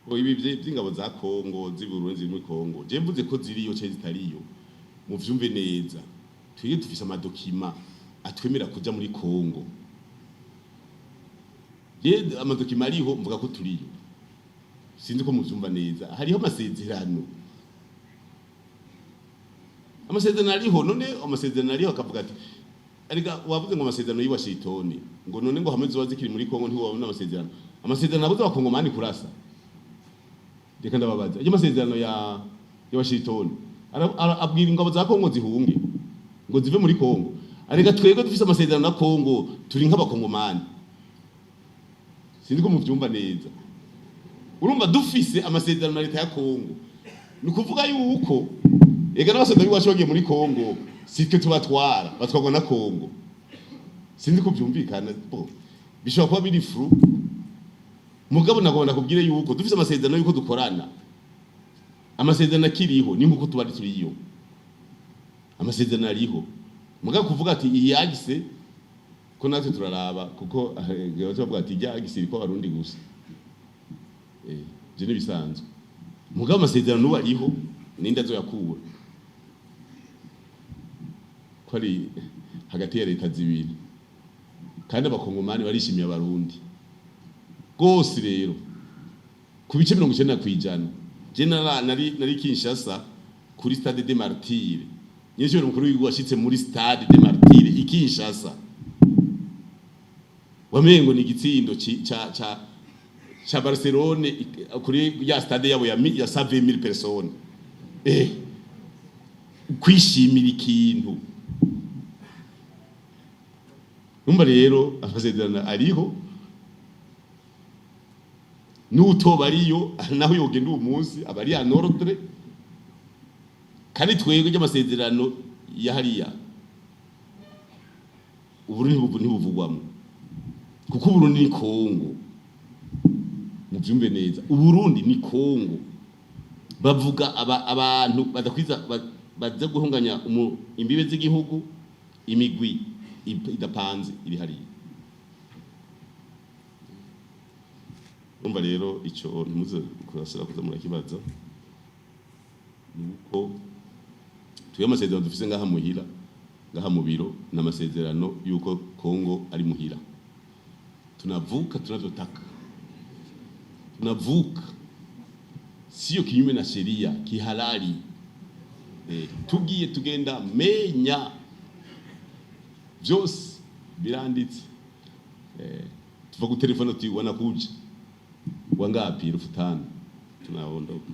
Ngo ibi vy'ingabo za Kongo z'i Burundi ziri muri Kongo, je mvuze ko ziriyo canke zitariyo, muvyumve neza. Twebwe dufise ama documents atwemera kuja muri Kongo. Je ama documents ariho, mvuga ko turiyo. Sinzi ko muvyumva neza. Hariho amasezerano, amasezerano ariho. None amasezerano ariho akavuga ati, arega wavuze ngo amasezerano y'i Washington, ngo none ngo hamwe zoba zikiri muri Kongo ntiwabona amasezerano. Amasezerano abuza abakongomani kurasa. Reka ndababaza, iyo amasezerano ya Washington abwira ingabo za Kongo zihunge, ngo zive muri Kongo? Arega twebwe dufise amasezerano na Kongo, turi nk'abakongomani. Sinzi ko muvyumva neza. Urumva, dufise amasezerano na leta ya Kongo, ni ukuvuga yuko ega n'abasoda b'iwacu bagiye muri Kongo, sitwe tubatwara, batwarwa na Kongo. Sinzi ko byumvikana. Bo bishobora kuba biri flou, mugabo nagomba nakubwire yuko dufise amasezerano yuko dukorana. Amasezerano akiriho ni nkuko tuba turiyo, amasezerano ariho. Mugabo kuvuga ati iyi yagise ko natwe turaraba, kuko bavuga ati ryagise iriko abarundi gusa, ivyo nibisanzwe. Mugabo amasezerano n'ubu ariho, ninde azoyakura ko ari hagati ya leta zibiri? Kandi abakongomani barishimiye abarundi gose. Rero ku bice 90%, je nari Kinshasa kuri Stade des Martyrs. Nyinshi umukuru w'igihugu washitse muri Stade des Martyrs i Kinshasa, wamengo ni igitsindo ca Barcelone kuri ya stade yabo ya 120 000 personnes. Kwishimira ikintu. Numva rero amasezerano ariho, n'utoba ariyo naho yogenda uwo munsi aba ari en ordre. Kandi twebwe ry'amasezerano ya hariya, Uburundi ntibuvugwamwo, kuko Uburundi ni Kongo. Muvyumve neza, Uburundi ni Kongo. Bavuga abantu badakwiza baza guhunganya imbibe z'igihugu, imigwi idapanze iri hariya. Umva rero, ico ntimuze kurasira kuza murakibaza. Nuko twebwe amasezerano dufise ngaha muhira, ngaha mu biro, ni amasezerano yuko Kongo ari muhira. Tunavuka tunavyotaka, tunavuka sio kinyume na sheria, kihalali. Tugiye tugenda menya vyose biranditse. Tuva ku telefone tuti wanakuja wangapi? 5,000, tunaondoka.